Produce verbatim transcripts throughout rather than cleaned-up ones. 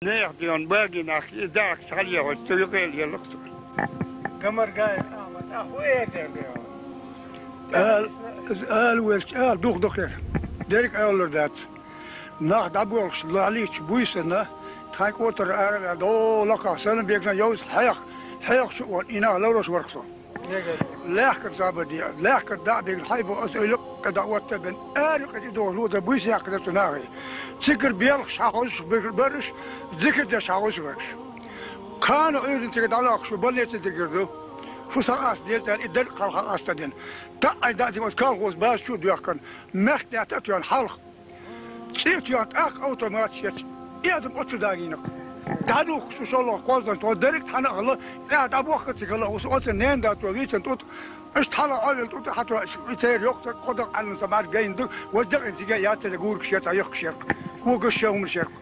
Нехан ден багийнах и дакъа хьалъяхьуш, цу юкъе лелаш цо. Гамаргаев Ахьмад, а хӀун эр дера? Ала, ала везача, ала дух дакхера. Дерриг а алалур дац. Нах дӀаболхаш, лахьлийча буйсанна, тхайн кӀотар ара а ваьнна, долакха санна бегна йовза хьех, хьех шу вон, и нах ловрош варх со. Лаьхкар забаде, лаьхкар дӀа а бигна, хьайбо аса уйла кхы дӀа отта бен, аьрру кхы тӀе догӀуш ву ца буйса яьккхина цу нахе. Цигара белхаш хьахозуш бигар бараш, зикар деш хьахозуш бараш. Кхана Ӏуьйран цига дӀалохкуш ву, больнице дигар ду. Шу схьакъаста деза аьлла, и дерг кхалха къастадина. ТаӀӀай дӀа цига оцу колхоз база чу а доьхкина, мехкдаьтта а тоьхна хьалха. ЦӀе а тоьхна, тӀаккха автомат сецна, и адам оццу дагийна-кх. ДӀадухкуш шу шолгӀа кхозлагӀча, тхо дерриг а хьана а хилла, тӀехьа дӀабохка цига хилла, оцу ненан да цо вийцина тӀутӀа, иштта хьала Ӏовелла тӀутӀа хьатоьхна, и церан йоккха кхо дакъа Ӏаьллан са бӀаргагайна ду, важа дакъина цига яцара гургаш яц, а йохкаш яр-кх, когаш а, хӀуманаш яр-кх.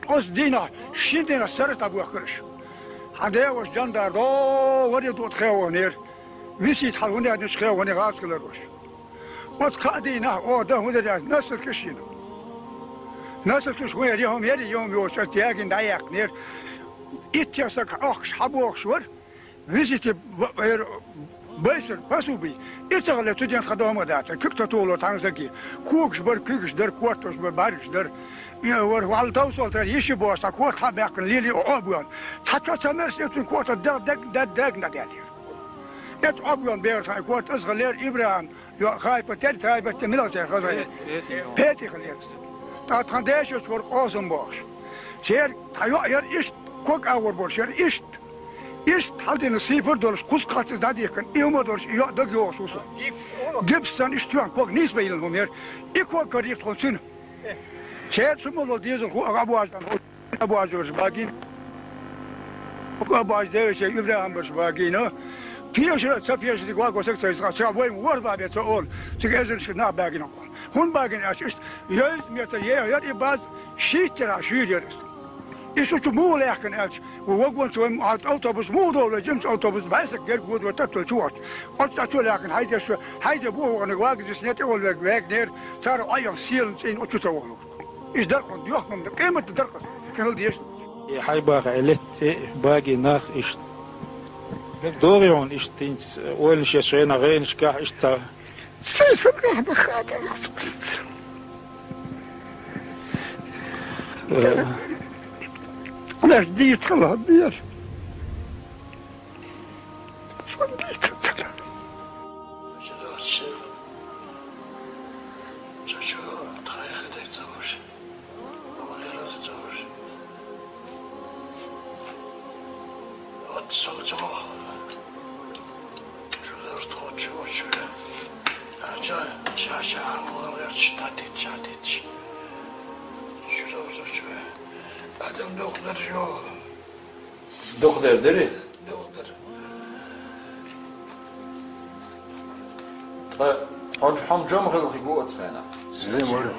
Оцу дийнахь, шин дийнахь саррат дӀабоьхкар уж. Хьан дегӀ ваша жандар догӀу варе дутӀа хевгӀанера. Висийта хьал хӀун яьнначу хевгӀане гӀазкхилар ваша. Оцу кхаа дийнахь оха дан хӀун дара аьлча, носилкаш йина. Носилкаш хӀун яра, я хӀума яра, я хӀума йоцуш, аса ягийна дӀаяьккхинера. Иттех саг Ӏохкуш хьабохуш вара. Висийте б-, эр, байсар, посуби. И ца хилла, цу ден тхан догӀма дацара. Куьг ца тухало цхьана саге. Когаш бара, куьгаш дара, кортош бара, бӀаргаш дара. И вара, валла товсол тара, йиш бохуш, цхьа корта хьа а баьккхина, лелий Ӏобоьхна. Цхьа чо ца мерса, цуьнан корта даг, даг, даг, даг, даг, даг, даг. Эцу Ӏобоьхна бегӀар цхьа корта, аса хилера ИбрахӀим, йо, Хайпа, тера Хайпа, тера мила тера хаза. Петий хилера. ТӀаккха тхан дешаш вара Къосам бохуш. Церан тхан йоӀ яра иштта, ког агӀор болуш яра иштта. Иштта хьалдина сийпар а долуш, кхузткъаца иза дӀадихкина, и хӀума а долуш, и йоӀ дага йогӀуш ву со. Гипс санна иштта тоьхна, ког нийса бан йиллина хӀума яра. И ког карийра тхуна цуьнан. Церан цу молла дезалхо а гӀа бождан. Абуажа барш багийна. Абуажа девича ИбрахӀим барш багийна. Пеша, ца пеша, дика ваго саг ца иза, ца вай ворхӀ бабе ца олу. Цига эзаршка нах багийна. ХӀунда багийна аьлча, иштта йовза метр е яра и баз, шийтта яра шуьйра яра иза. И шу чу муха лаьхкина аьлча, вагон чу вай автобус муха долу, вай жимачу автобус бӀаьсак герга воду вай таттал чу вахча. Оцу цӀа чу лаьхкина, хьайде шу, хьайде боху ваханиг вагаза снетӀе волу вег вегнера, цара Ӏойалла сийлан цӀийна оцу ца вахалур. Иза даркъа, дохкам да, къемат даркъа, кхин хила деза. И хьайбаха элетте баги нах иштта. ДогӀи хьуна иштта тинца, ойланаш еш гӀена гӀенашкахь иштта. Сай сабрахь баха аталахь субханаца. Э. Наш дийца хала бер. Сон дийца хала. Чу доцу. Чу чу, тхайха дай ца ваш. Адам духлар жо. Духлар дери? Духлар. Ткъа хьо хьо жом хилхи гу оцу хенахь? Зин вара.